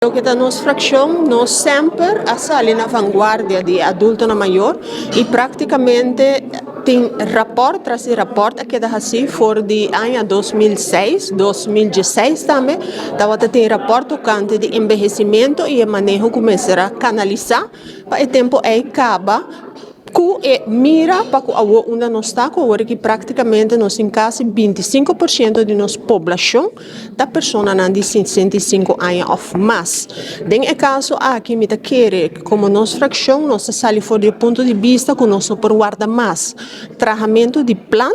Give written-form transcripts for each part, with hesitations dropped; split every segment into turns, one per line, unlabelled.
Loke ta nos fraccion, nos semper a sali na vanguardia di e adultonan mayor y practicamente tin rapport tras di rapport a keda haci for di aña 2006, 2016 tambe tabata tin rapport tocante di enbehecimento y e maneho cu mester a canalisa pa e tempo ey caba. Ku e mira pa ku awor unda nos ta ku awor aki praktikamente nos tin kasi 25% di nos poblashon ta personanan di 65 aña òf mas. Den e kaso aki mi ta kere komo nos frakshon nos ta sali for di e punto di bista ku nos no por warda mas trahamentu di plan.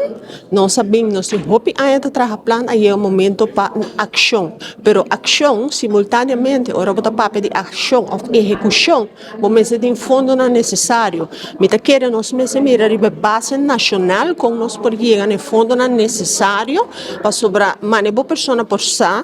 Nos a bin nos tin hopi aña ta traha plan, a yega momento pa un akshon. Pero akshon simultaneamente ora bo ta papia di akshon òf ehekushon, Bo mester tin fondonan nesesario. Mi ta kere nos mester mira riba e base nashonal kon nos por yega na e fondonan nesesario pasobra mane bo persona por sa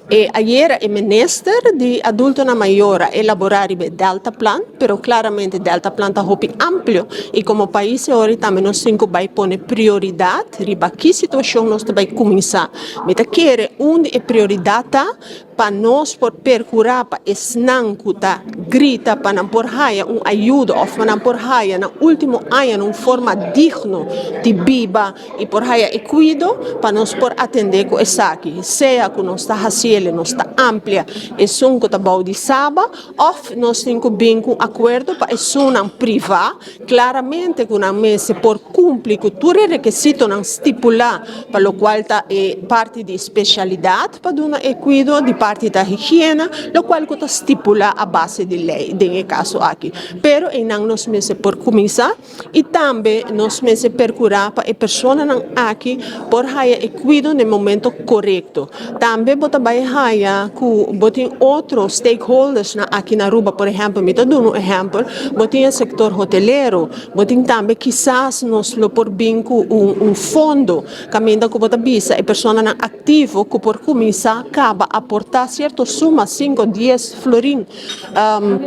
e ayera e minister di adultonan mayor a elabora riba e Delta Plan pero klaramente Delta Plan ta hopi amplio i komo pais e ora tambe nos tin ku bai pone prioridat riba ki situashon nos ta bai kuminsá. Mi ta kere un di e prioridat ta Pa nos por percura pa esnan cu ta grita pa nan por haya un ayudo of pa nan por haya nan ultimo aña na un forma digno di biba y por haya e cuido, pa nos por atende cu esaki. Sea cu nos ta haciele, nos ta amplia esun cu ta bou di Saba of nos tin cu bin cu un acuerdo pa esunnan priva Claramente cu nan mester por cumpli cu tur e requisitonan stipula pa locual ta e parti di specialidad pa duna e cuido, di parti ta higiena, locual cu ta stipula a base di ley den e caso aki. Pero eynan nos mester por cuminsa y tambe nos mester percura pa e personanan aki por haya e cuido na e momento corecto. Tambe bo ta bay haya cu bo tin otro stakeholdersnan aki na Aruba, por ehempel, mi ta duna un ehempel, bo tin e sector hotelero, bo tin tambe kisas nos lo por bin cu un fondo caminda cu bo ta bisa e personanan activo cu por cuminsa caba aporta cierto suma, cinco, dies florin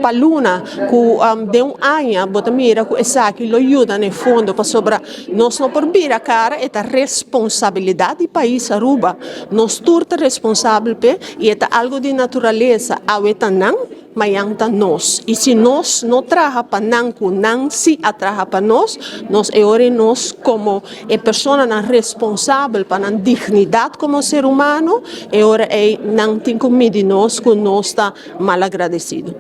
pa luna, cu den un aña bo ta mira cu esaki lo yuda na e fondo pasobra nos no por bira cara, e ta responsabilidad di pais Aruba, nos tur ta responsabel p'e y e ta algo di naturalesa, awe ta nan, mañan ta nos y si nos no traha pa nan cu nan si a traha pa nos, nos e ora nos como e personanan responsabel pa nan dignidad como ser humano, e ora ey nan tin cu midi nos cu nos ta malagradecido.